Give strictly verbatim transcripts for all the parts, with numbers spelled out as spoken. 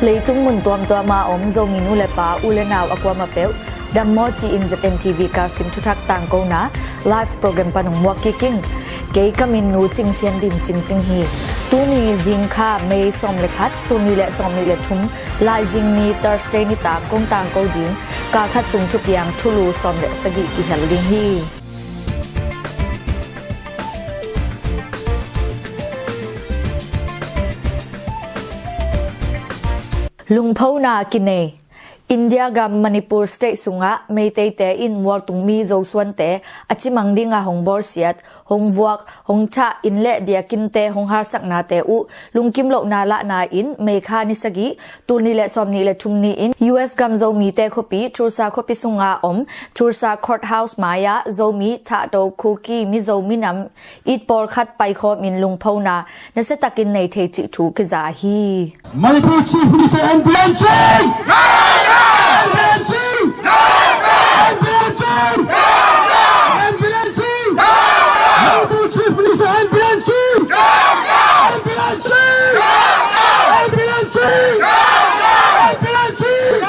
Leitung mun tuamtuam a om Zomi nu le pa, u le nau a kuamah peuh, dammaw ci-in Z N T V Kachin thuthak tangkona live program pan hong muak kik ing. Kei ka min Nu Cing Sian Dim Cingcing hi. Tuni zingkha May sawm le khat, tul nih le sawm nih le thum, Laizing ni Thursday nitak kong tangko ding kalkhat sung thupiang thulu sawm le sagih kihel ding hi. Lungphona kinei. India gam Manipur state sungah Meiteite in mualtungmi Zosuante a cimang dinga hong bawlsiat, hong vuak, hong thah, inn le biakinnte hong halsaknate uh lungkim lohna lahna in May kha ni sagih, tul nih le sawm nih le thum ni-in U S gam Zomite khuapi Tulsa khuapi sunga om Tulsa Courthouse mai-ah Zomi, Thahdo, Kuki, Mizo minam it pawlkhat paikhawmin lungphona nasiatakin nei thei cih thu kiza hi. Manipur Chief Minister N Biren Singh! N Biren Singh! N Biren Singh! N Biren Singh! Manipur Chief Minister N Biren Singh! N Biren Singh! N Biren Singh! N Biren Singh!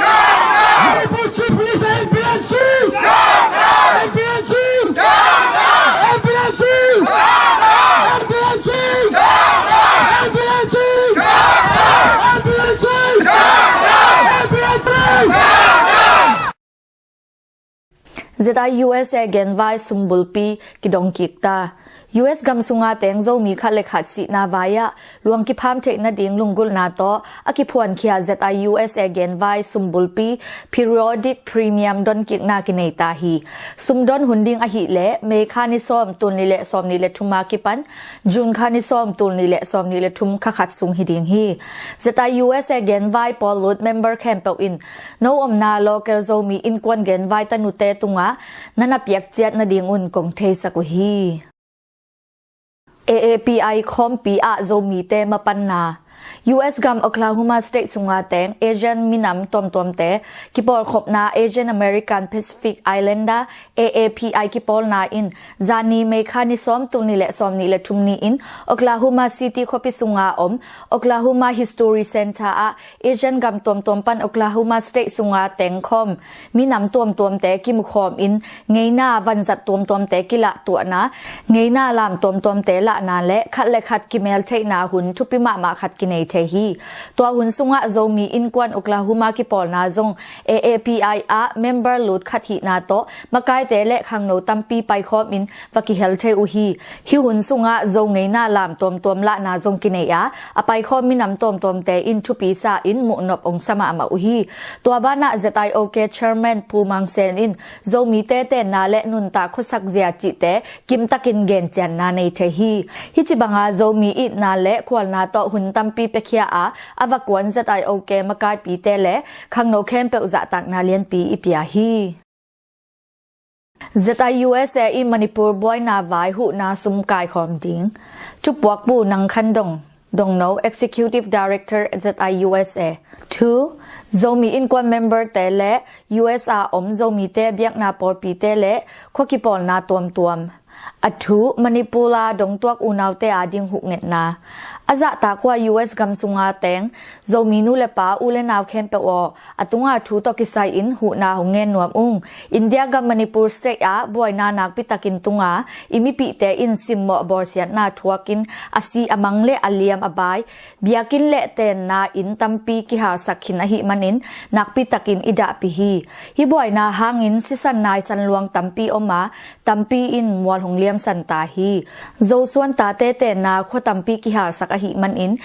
Manipur Chief Minister N Biren Singh! N Biren Singh! N Biren Singh! N Biren Singh! Z I U S A genvai sumbulpi kidong kik ta. U S gam sunga teng Zomi khat le khat sihna vai-ah luang kipham theih nading lunggulhna tawh a kiphuankhia Z I U S A genvai sumbulpi periodic premium donkikna kinei ta hi. Sumdon hun ding ahih leh May kha ni sawm, tul nih le sawm nih le thum a kipan June kha ni sawm, tul nih le sawm nih le thum kha khat sung hi ding hi. Z I U S A genvai pawl lut member khempeuh in no omna local Zomi innkuan genvai tanute tungah na na piak ciat nadingun kong theisak uh hi. A A P I khawmpi ah Zomite mapanna. U S gam Oklahoma State sunga teng Asian minam tuamtuamte kipawlkhopna Asian American Pacific Islander A A P I kipawlna in zani May kha ni sawm, tul nih le sawm nih le thum ni-in Oklahoma City khuapi sunga om Oklahoma History Center ah Asian gam tuamtuam pan Oklahoma State sunga tengkhawm minam tuamtuamte kimukhawmin ngeina vanzat tuamtuamte kilahtuahna, ngeina lam tuamtuamte lahna le khat le khat kimeltheihna hun thupi mahmah khat kinei thei hi. Tua hun sungah Zomi innkuan Oklahoma kipawlna zong A A P I ah member lut khat hihna tawh makaite le khangno tampi paikhawmin va kihel thei uh hi. Hih hun sungah Zo ngeina lam tuamtuam lahna zong kinei a, a paikhawm minam tuamtuamte in thupi sa in muhnop ong sa mahmah uh hi. Tua banah Z I O K Chairman Pu Mang Sen in Zomite tenna le nuntak khuasak zia cihte kimtakin gencianna nei thei hi. Hih ci banga Zomi itna le khualna tawh hun tampi piakhia a, a va kuan Z I O K makaipite le khangno khempeuh zahtakna lianpi i pia hi. Z I U S A in Manipur buaina vai huhna sum kaikhawm ding. Thupuakpu Nang Khan Dong, Dongno, Executive Director Z I U S A. Thu, Zomi innkuan member-te le U S A om Zomite biakna pawlpite le khua kipawlna tuamtuam. A thu, Manipur a dongtuak unaute ading huhngetna. A zahtak uh a U S gam sunga teng Zomi nu le pa, u le nau khempeuh aw, a tunga thu tawh kisai-in huhna hong ngen nuam ung. India gam Manipur state ah buaina nakpitakin tunga i mipihte in simmawh bawlsiatna thuakin a si a mang le a liam a bai, biakinn le tenna inn tampi kihalsak khin ahih manin nakpitakin i dahpih hi. Hih buaina hangin sisan naisan luang tampi om a, tampi in mual hong liamsan ta hi. Zosuan tate tenna khua tampi kihalsak ahih manin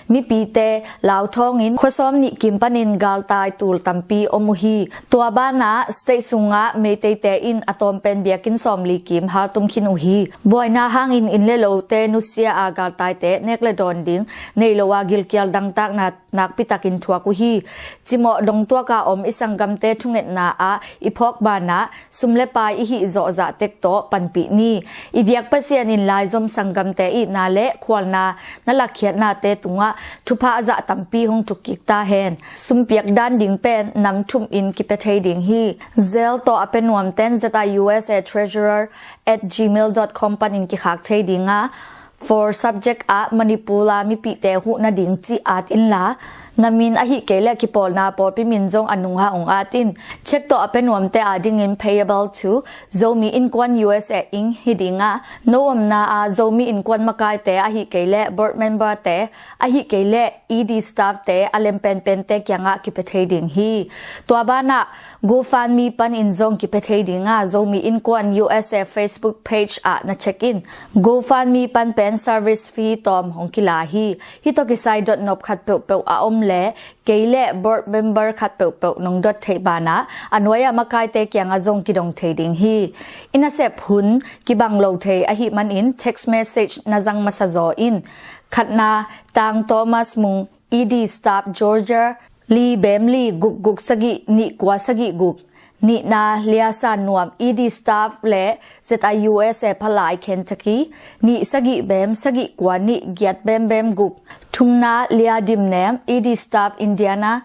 mipite lau thawngin khua sawm nih kim panin galtai tul tampi om uh hi. Tua banah state sungah Meiteite in a tawmpen biakinn sawmli kim haltum khin uh hi. Buaina hangin inn le lote nusia a galtaite nek le dawn ding nei lo a gilkial dangtakna nakpitakin thuak uh hi. Cimawh dongtuak a om i sanggamte thungetna ah i phawk banah sum le pai i hih zawhzah tek tawh panpih ni. I biak Pasian in laizom sanggamte itna le khualna na lakkhiatnate tungah thupha a zah tampi hong thukkik ta hen. Sumpiak dan ding pen nam thum in kipia thei ding hi. Zel tawh a pia nuamten Z I U S A treasurer at gmail dot com panin kikhak thei ding a, for subject ah Manipur a mipihte huh nading cih at inla, Na min ahih kei leh kipawlna pawlpi min zong a nungah hong at in. Cheque tawh a pia nuamte adingin payable to Zomi Innkuan U S A Inc hi ding a, no omna ah Zomi Innkuan makaite ahih kei leh board member te ahih kei leh E D staff te a lem penpente kiangah kipia thei ding hi. Tua banah GoFundMe panin zong kipia thei ding a, Zomi Innkuan U S A Facebook page ah na check in. GoFundMe pan pen service fee tawm hong kila hi. Hih tawh kisai dotnop khat peuhpeuh a om leh kei leh board member khat peuhpeuh nong dot theih banah a nuai-ah makaite kiangah zong kidong thei ding hi. I nasep hun kibang lo thei ahih manin text message na zang masa zaw in. Khatna, Tang Thomas Mung, E D staff, Georgia, li bem li guk guk sagih nih kua sagih guk. Nihna, Lia San Nuam, E D staff le Z I U S A Palai, Kentucky, nih sagih bem sagih kua nih giat bem bem guk. Thumna, Lia Dim Nem, E D staff, Indiana,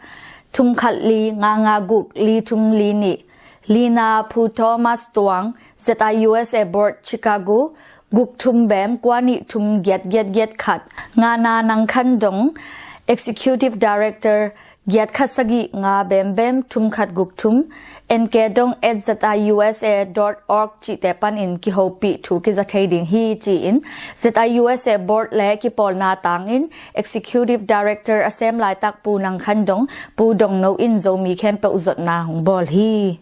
thum khat li nga nga guk li thum li nih. Lina Phu Thomas Tuang, Z I U S A Board, Chicago, guk thum bem kua nih thum giat giat giat khat. Ngana Nang Khan Dong, Executive Director, giat khat sagih nga bem bem thum khat guk thum. N K Dong at Z I U S A dot org cihte panin kihopih thu kiza thei ding hi, ci-in Z I U S A Board le kipawlna tangin Executive Director a sem laitak Pu Nang Khan Dong, Pu Dong No in Zomi khempeuh zotna hong bawl hi.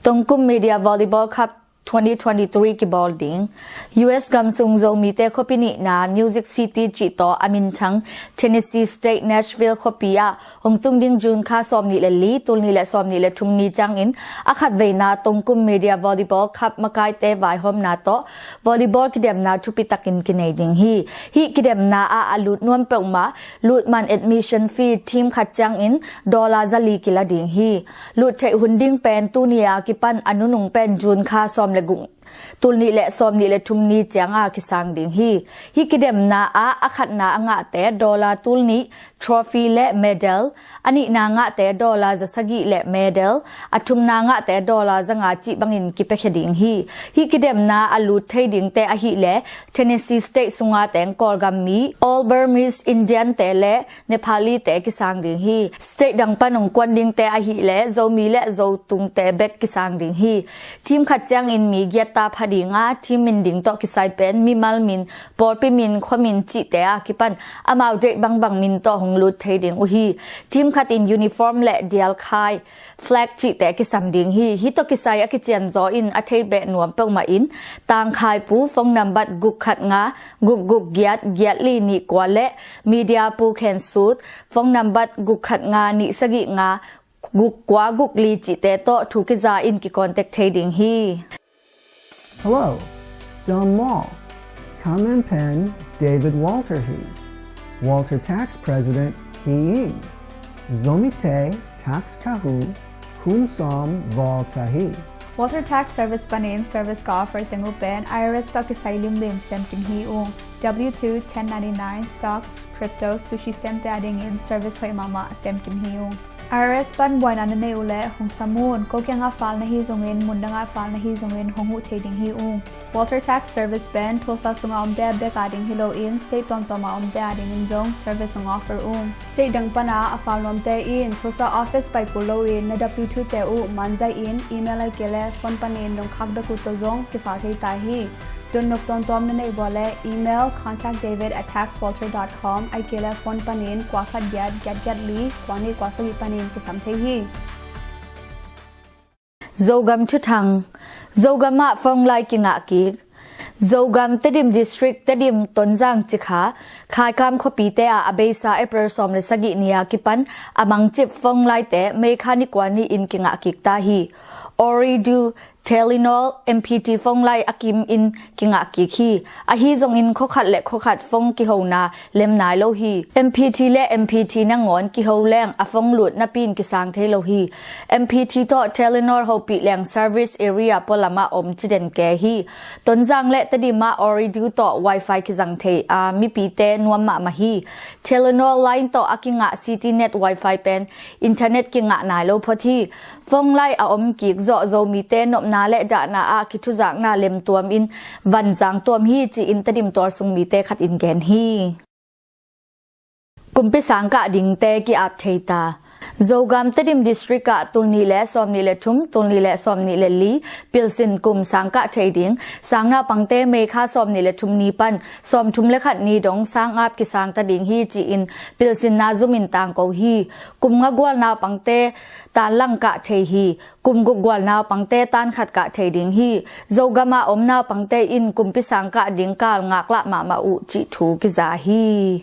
Tongkum Media Volleyball Cup twenty twenty-three kibawl ding. U S gam sung Zomite khuapi nihna Music City cih tawh a minthang Tennessee State Nashville khuapi ah hong tung ding June kha sawmnih le li, tul nih le sawmnih le thum ni ciangin a khatveina Tongkum Media Volleyball Cup makaite vaihawmna tawh volleyball kidemna thupitakin kinei ding hi. Hih kidemna ah a lut nuam peuhmah lut man admission fee team khat ciangin dollar zali kila ding hi. Lut theih hun ding pen tuni a kipan a nunung pen June kha sawm le guk, tul nih le sawmnih le thum ni cianga kisang ding hi. Hih kidemna ah a khatna a ngahte dollar tul nih trophy le medal, a nihna ngahte dollar za sagih le medal, a thumna ngahte dollar za nga cih bangin kipiakhia ding hi. Hih kidemna a lut thei dingte ahih leh Tennessee State sunga teng Kawlgam mi, all Burmese Indian te le Nepali te kisang ding hi. State dang pan hong kuan dingte ahih leh Zomi le Zotungte bek kisang ding hi. Team khat ciangin mi giat ta pha ding a, team min ding tawh kisai pen mimal min, pawlpi min, khua min cihte a kipan amau deih bangbang min tawh hong lut thei ding uh hi. Team khat in uniform le dialkhai, flag cihte kisam ding hi. Hih tawh kisai a kicianzaw in a thei beh nuam peuhmah in Tangkhai Pu phone nambat guk khat nga guk guk giat giat li nih kua le media Pu Khen Sut phone nambat guk khat nga nih sagih nga guk kua guk li cihte tawh thu kiza in kicontact thei ding hi. Hello, Don Mall. Ka min pen David Walter hi. Walter Tax President hi ing. Zomite tax kahu kum sawm val ta hi. Walter Tax Service panin service ka offer teng uh pen I R S tawh kisai limlim sem kim hi ung. W two, ten ninety-nine, stocks, crypto, sushi semte adingin service hoih mahmah sem kim hi ung. I R S pan buaina na nei uh leh hong sam un, ko kiangah file na hi zongin, mundangah file na hi zongin hong huh thei ding hi ung. Walter Tax Service pen Tulsa sungah omte bek ading hi loin state tuamtuamah omte adingin zong service hong offer ung. State dang pana a file nuamte in Tulsa office pai kul loin na W two te uh manzai in email ahih kei leh phone panin dong khak dak uh tawh zong kifile thei ta hi. Dotnop tuamtuam na neih uh leh email contact david at tax walter dot com ahih kei leh phone panin kua khat giat giat giat li kua nih kua sagih panin kisam thei hi. Zogam thuthang. Zogam ah phone line kingah kik. Zogam, Tedim District, Tedim, Tonzang, Cikha, Khaikam khuapite ah a beisa April sawm le sagih ni a kipan a mangcip phone line te May kha ni kua ni-in kingah kik ta hi. Oridu, Telenor, M P T phone line a kim in kingah kik hi. Ahi zongin khua khat le khua khat phone kihona lem nai lo hi. M P T le M P T nangawn kiho leng a phone lut napi in kisang thei lo hi. M P T tawh Telenor hopih leng service area pualam ah om ci den kei hi. Tonzang le Tedim ah Oridu tawh wifi kizang thei a mipite nuam mahmah hi. Telenor line tawh a kingah City Net wifi pen internet kingah nai lo phot hi. Phone line a om kik zawh Zomite nopna le dahna ah kithuzakna lemtuam in vanzang tuam hi, ci-in Tedim tualsung mite khat in gen hi. Kumpi sangkah dingte ki-ap thei ta. Zogam Tedim District ah tulnih le sawmnih le thum, tulnih le sawmnih le li pilsin kum sangkah thei ding sangnaupangte May kha sawmnih le thum ni pan sawmthum le khat ni dong sangap kisang ta ding hi ci-in pilsinna zumin tangko hi. Kum nga gual naupangte tanlang kah thei hi. Kum guk gual naupangte tan khat kah thei ding hi. Zogam ah om naupangte in kumpi sangkah ding kal ngaklah mahmah uh cih thu kiza hi.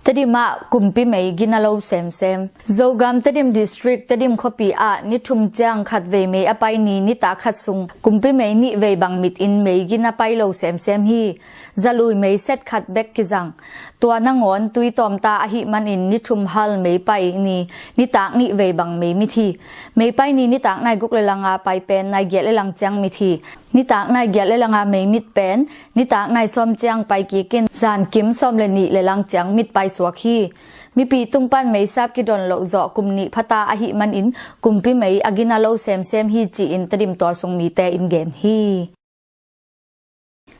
Tedim ah kumpi mei gina lo semsem. Zogam Tedim District Tedim khuapi ah ni thum ciang khat vei mei a pai ni nitak khat sung kumpi mei nih vei bang mit in mei gina pai lo semsem hi. Zalui mei set khat bek kizang. Tua nangawn tui tawmta ahih manin ni thum hal mei pai ni nitak nih vei bang mei mit hi. Mei pai ni nitak nai guk le langa pai pen nai giat le lang ciang mit hi. Nitak nai giat le langa mei mit pen nitak nai sawm ciang pai kikin zankim sawm le nih le lang ciang mit pai suak hi. Mipi tung pan mei sap kidon loh zawh kum nih phata ahih manin kumpi mei a gina lo semsem hi ci-in Tedim tualsung mite in gen hi.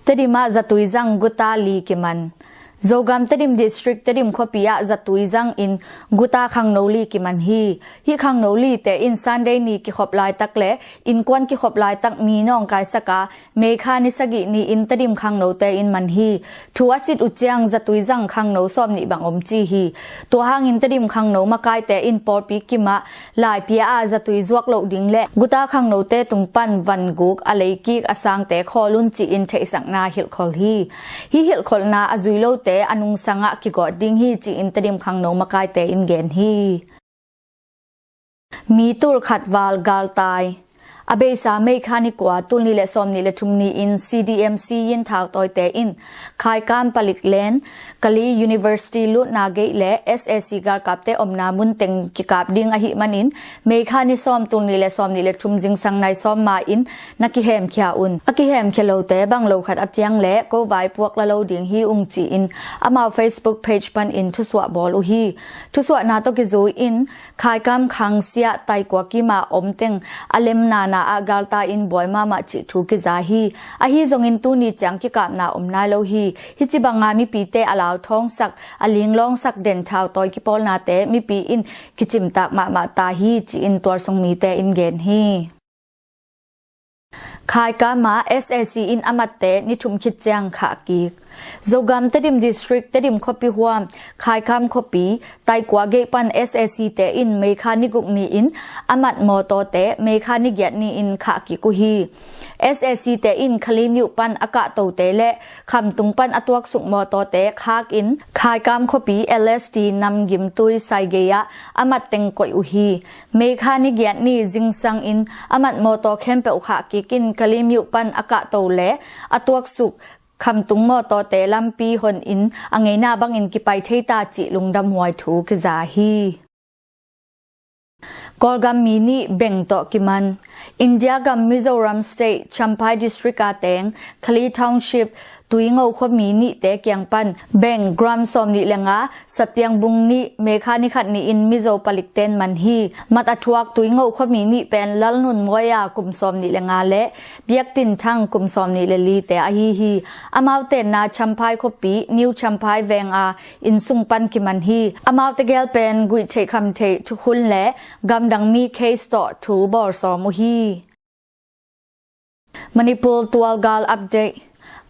Tedim ah zatui zang guta li kiman. Zogam Tedim District Tedim khuapi ah zatui zang in guta khangno li kiman hi. Hih khangno li te in Sunday ni kikhop laitak le innkuan kikhop laitak mi nawngkaisak a, May kha ni sagih ni in Tedim khangnote in man hi. Thu a sit uh ciang zatui zang khangno sawmnih bang om ci hi. Tua hangin Tedim khangno makaite in pawlpi kimah laipia a zatui zuak loh ding le guta khangnote tung pan van guk a leikik a sangte khawl un ci-in theihsakna hilhkhol hi. Hih hilhkholhna a zui lote a nungsangah kigawt ding hi ci-in Tedim khangno makaite in gen hi. Mi tul khat val galtai. A beisa May kha ni kua tulnih le sawmnih le thum ni in C D M C in thautawite in Khaikam palik len Kali University lutna gate le S A C galkapte omna mun teng kikap ding ahih manin May kha ni sawm tulnih le sawmnih le thum zingsang nai sawm ma in na kihemkhia un. A kihemkhia lote bang lo khat a piang le ko vaipuak la lo ding hi ung ci-in amau Facebook page pan in thusuah bawl uh hi. Thusuahna tawh kizui in Khaikam khangsiah taikua kima om teng a lemnana ah galta in buai mahmah cih thu kiza hi. Ahi zongin tuni ciang kikapna om nai lo hi. Hici banga mipite a lauthawngsak, a linglawngsak den thautawi kipawlnate mipi in kicimtak mahmah ta hi ci-in tualsung mite in gen hi. Khaikam ah S A C in a matte ni thum khit ciang khah kik. Zogam Tedim District Tedim khuapi huam Khaikam khuapi taikua gate pan S A C te in May kha ni guk ni in a mat mawtawte May kha ni giat ni in khah kik uh hi. S A C te in Khalimyu pan a kahtote le Khamtung pan a tuaksuk mawtawte khak in Khaikam khuapi L S T nam gimtui Saigei ah a mat teng koih uh hi. May kha ni giat ni zingsang in a mat mawtaw khempeuh khah kik in Khalimyu pan a kahto le a tuaksuk Khamtung mawtawte lampi hon in a ngeina bangin kipai thei ta cih lungdamhuai thu kiza hi. Kawlgam mi nih beng tawh kiman. India gam Mizoram State Champhai District a teng Khali Township Tuingo khuami nihte kiang pan beng gram sawmnih le nga sapiang bung nih May kha ni khat ni in Mizo palikten man hi. Mat a thuak Tuingo khuami nih pen Lalnunmawia kum sawmnih le nga le Biaktinthang kum sawmnih le lite ahi hi. Amau tenna Champhai khuapi New Champhai veng a innsung pan kiman hi. Amaute gel pen guihtheih khamtheih thukhun le gamdang mi case tawh thu bawlsawm uh hi. Manipur tualgal update.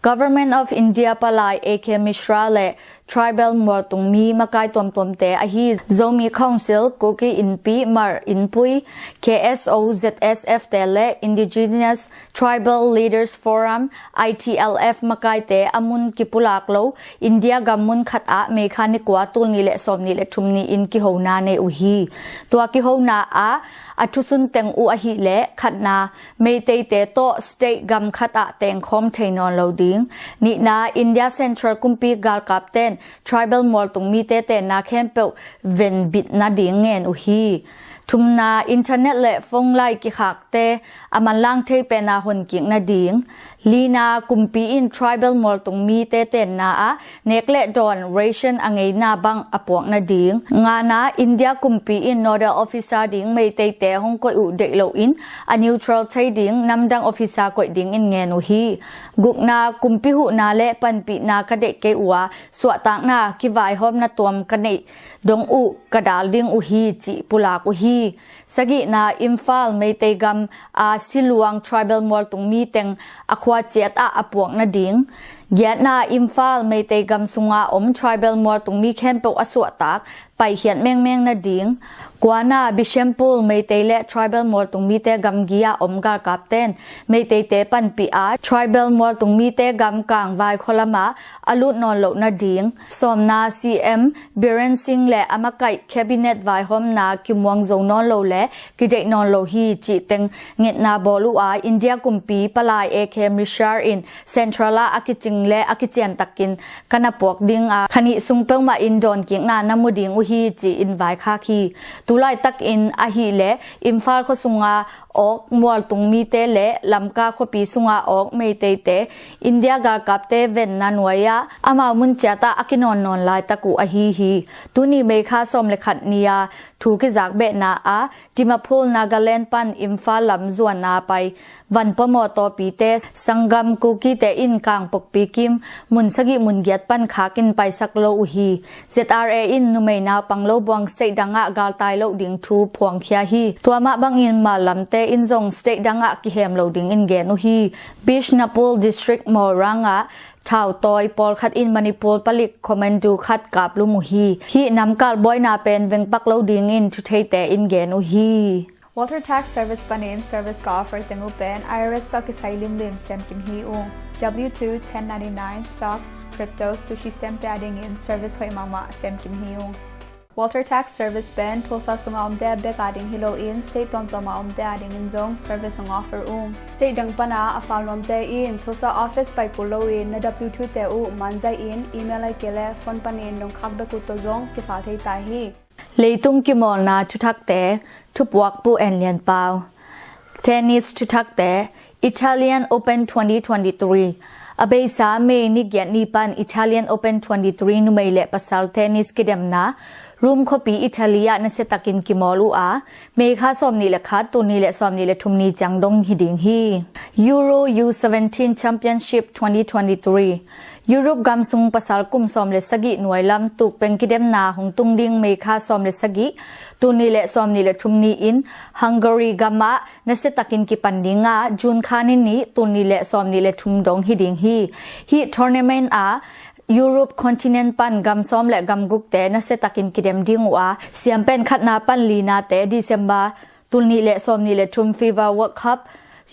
Government of India palai A K Mishra le Tribal mualtung mi makai tuamtuamte ahi Zomi Council, Kuki Inpi, Hmar Inpui, K S O Z S F te le Indigenous Tribal Leaders Forum, I T L F makaite a mun kipulak lo India gam mun khat ah May kha ni kua tul nih le sawmnih le thum ni in kihona nei uh hi. Tua kihona ah a thusun teng uh ahih leh khatna Meiteite tawh state gam khat ah tengkhawm thei nawn lo ding. Nihna India Central kumpi galkapten tribal mualtung mite tenna khempeuh venbit nading ngen uh hi. Thumna internet le phone lai kikhakte a manlang thei pena honkik nading. Lina, kumpi in tribal mualtung mite tenna ah nek le dawn ration a ngeina bang a puak nading. Ngana, India kumpi in nodal officer ding Meiteite hong koih uh deih loin a neutral thei ding namdang officer koih dingin ngen uh hi. Gukna, kumpi huhna le panpihna ka deih kei uh a suahtakna kivaihawmna tuam ka neih dong uh ka dal ding uh hi, cih pulak uh hi. Sagihna, Imphal Meitei gam a siluang tribal mualtung mi teng a khua ciat ah a puak nading. Giatna, Imphal Meitei gam sunga om tribal mualtung mi khempeuh a suahtak paikhiat mengmeng nading. Kuana, Bishempur Meitei le tribal mualtung mite gamgi a om galkapten Meiteite panpih a tribal mualtung mite gam kangvai khualama a lut nawn loh nading. Sawmna, C M Biren Singh le a makaih cabinet vaihawmna kimuang zo nawn lo le kideih nawn lo hi, cih teng ngetna bawl uh a, India kumpi palai A K Mishra in Central ah a kicing le a kician takin ka na puak ding a, kha nih sung peuhmah in dawnkikna na mu ding uh hi, ci-in vaikhak hi. Tulaitakin ahileh Imphal khua sunga awk mualtung mite le Lamka khuapi sunga awk Meiteite India galkapte venna nuai-ah amau mun ciatah a kinawn nawn laitak uh ahi hi. Tuni May kha sawm le khat ni-a thu kizak behna ah Dimapur, Nagaland pan Imphal lam zuanna pai van pua mawtawpite Sangam Kukite in Kangpokpi kim mun sagih mun giat pan khakin paisak lo uh hi. Z R A in numei naupang lo buang state dangah galtai loh ding thu phuangkhia hi. Tua mah bangin mallamte in zong state dangah kihem lo dingin gen uh hi. Bishnapur District Morang ah thautawi pawlkhat in Manipur palik commando khat kaplum uh hi. Hih namkal buaina pen vengpak lo dingin thutheite in gen uh hi. Walter Tax Service panin service ka offer teng uh pen I R S ka kisai limlim siamkim hi ung. W two, ten ninety-nine, stocks, crypto, sushi siamte adingin service hoih mahmah siamkim hi ung. Walter Tax Service pen Tulsa sunga omte bek ading hi loin state tuamtuama omte adingin zong service hong offer ung. State dang pana a fal nuamte in Tulsa office pai kul loin na W two te uh manzai in email ahih kei leh phone panin dong khak bek uh tawh zong kifal thei ta hi. Leitung kimawlna thuthakte, thupuak Pu En Lian Pau. Tennis thuthakte, Italian Open twenty twenty-three. A beisa May ni giat ni pan Italian Open twenty-three numei le pasal tennis kidemna Rome khuapi Italy ah nasiatakin kimawl uh a, May kha sawmnih le khat, tul nih le sawmnih le thum ni ciang dong hi ding hi. Euro U seventeen Championship twenty twenty-three. Europe gam sung pasal kum sawm le sagih nuai lam tukpeng kidemna hong tung ding May kha sawm le sagih, tul nih le sawmnih le thum ni-in Hungary gam ah nasiatakin kipan ding a, June kha ni nih, tul nih le sawmnih le thum dong hi ding hi. Hih tournament ah Europe continent pan gam sawm le gam gukte nasiatakin kidem ding uh a, siam pen khatna pan linate December tul nih le sawmnih le thum FIFA World Cup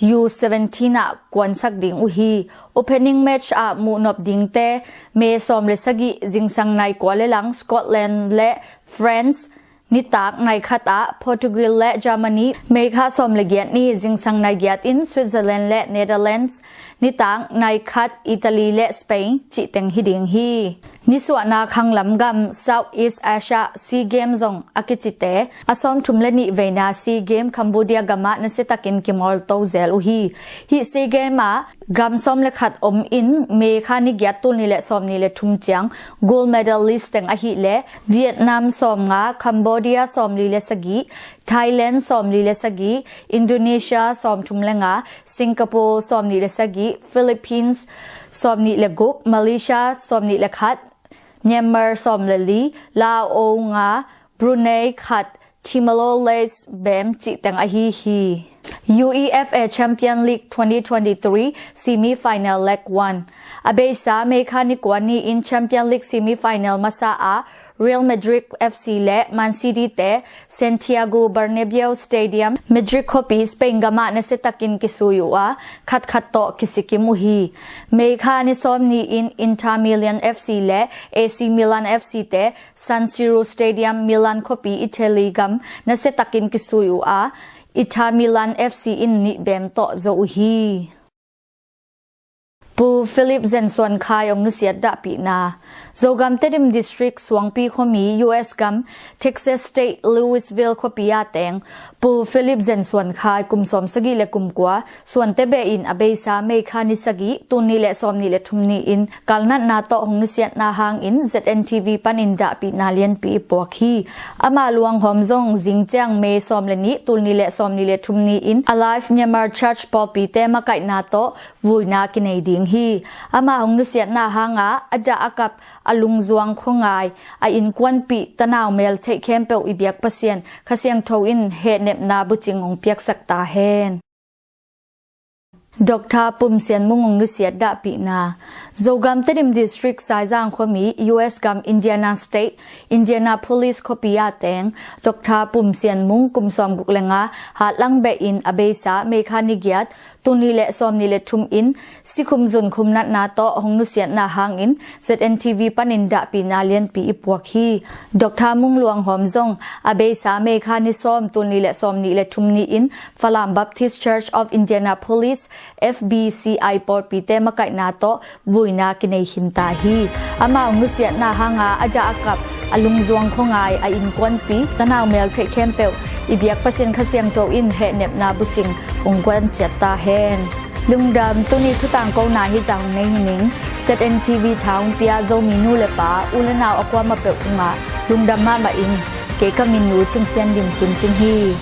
U seventeen ah kuansak ding uh hi. Opening match ah muhnop dingte May sawm le sagih zingsang nai kua le lang Scotland le France, nitak nai khat ah Portugal le Germany, May kha sawm le giat ni zingsang nai giat in Switzerland le Netherlands, nitak nai khat Italy le Spain cih teng hi ding hi. Nisuahna khanglam gam South East Asia Sea Games zong a kicite a sawmthum le nih veina Sea Games Cambodia gam ah nasiatakin kimawlto zel uh hi. Hih Sea Games ah gam sawm le khat om in May kha ni giat, tul nih le sawmnih le thum ciang gold medalist teng ahih leh Vietnam sawmnga, Cambodia sawmli le sagih, Thailand sawmli le sagih, Indonesia sawmthum le nga, Singapore sawmnih le sagih, Philippines sawmnih le guk, Malaysia sawmnih le khat, Myanmar sawm le li, Laos nga, Brunei khat, Timor-Leste bem cih teng ahi hi. UEFA Champion League twenty twenty-three semi final leg one. A beisa May kha ni kua ni-in Champion League semi final masa ah Real Madrid F C le Man City te Santiago Bernabeu Stadium, Madrid khuapi Spain gam ah nasiatakin kisui uh a, khatkhat tawh kisikim uh hi. May kha ni sawm ni-in Inter Milan F C le A C Milan F C te San Siro Stadium, Milan khuapi Italy gam nasiatakin kisui uh a, Inter Milan F C in nih bem tawh zo uh hi. Pu Philip Zen Suan Khai hong nusiat dahpihna. Zogam Tedim District, Suangpi khuami, U S gam, Texas State, Louisville khuapi a teng Pu Philip Zen Suan Khai, kum sawm sagih le kum kua, Suante beh in a beisa May kha ni sagih, tul nih le sawm nih le thum ni-in kalnatna tawh hong nusiatna hangin Z N T V panin dahpihna lianpi i puak hi. Ama luanghawm zong zingciang May sawm le nih, tul nih le sawm nih le thum ni-in Alive Myanmar Church pawlpite makaihna tawh vuina kinei ding hi. Ama hong nusiatna hanga a dah a kap, a lungzuang khuangai, a innkuanpih, tanau mel theih khempeuh i biak Pasian Kha Siangtho in hehnepna bucing hong piaksak ta hen. Doctor Pum Sian Mung hong nusiat dahpihna. Zogam Tedim District, Saizang khuami, U S gam, Indiana State, Indianapolis khuapi a teng Doctor Pum Sian Mung, kum sawm guk le nga, hatlang beh in a beisa May kha ni giat, tul nih le sawm nih le thum in sikhum zunkhum natna tawh hong nusiatna hangin Z N T V panin dahpihna lianpi i puak hi. Doctor Mung luanghawm zong a beisa May kha ni sawm, tul nih le sawm nih le thum ni-in Falam Baptist Church of Indianapolis, F B C I pawlpite makaihna tawh vuina kinei khin ta hi. Ama hong nusiatna hanga a dah a kap, a lungzuang khuangai, a innkuanpih, tanau mel theih khempeuh i biak Pasian Kha Siangtho in hehnepna bucing hong guan ciat ta hen. Lungdam. Tuni thutang kona hi zah hong nei hi ning. Z N T V tha hong pia Zomi nu le pa, u le nau a kuamah peuh tungah lungdam mahmah ing. Kei ka min U Cing Sian Lim Cin Cing hi.